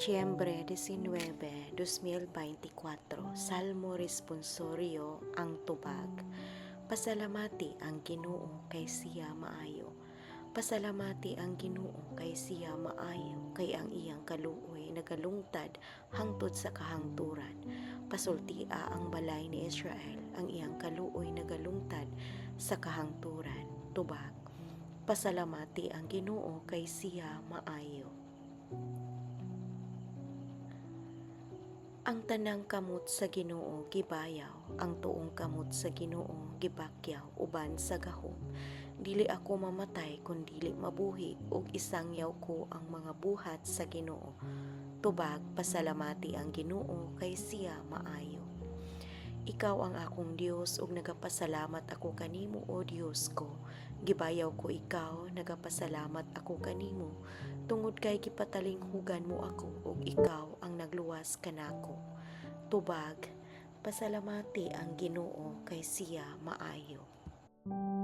Setyembre 19, 2024. Salmo Responsorio. Ang tubag. Pasalamati ang Ginoo kay siya maayo. Pasalamati ang Ginoo kay siya maayo, kay ang iyang kaluoy nagalungtad hangtod sa kahangturan. Pasultia ang balay ni Israel, ang iyang kaluoy nagalungtad sa kahangturan. Tubag. Pasalamati ang Ginoo kay siya maayo. Ang tanang kamot sa Ginoo gibayaw, ang tuong kamot sa Ginoo gibakyaw uban sa gahom. Dili ako mamatay kun dili mabuhi ug isangyaw ko ang mga buhat sa Ginoo. Tubag. Pasalamati ang Ginoo kay siya maayo. Ikaw ang akong Dios ug nagapasalamat ako kanimo, o Dios ko. Gibayaw ko ikaw, nagapasalamat ako kanimo tungod kay gipatalinghugan mo ako ug ikaw ang nagluwas kanako. Tubag. Pasalamati ang Ginoo kay siya maayo.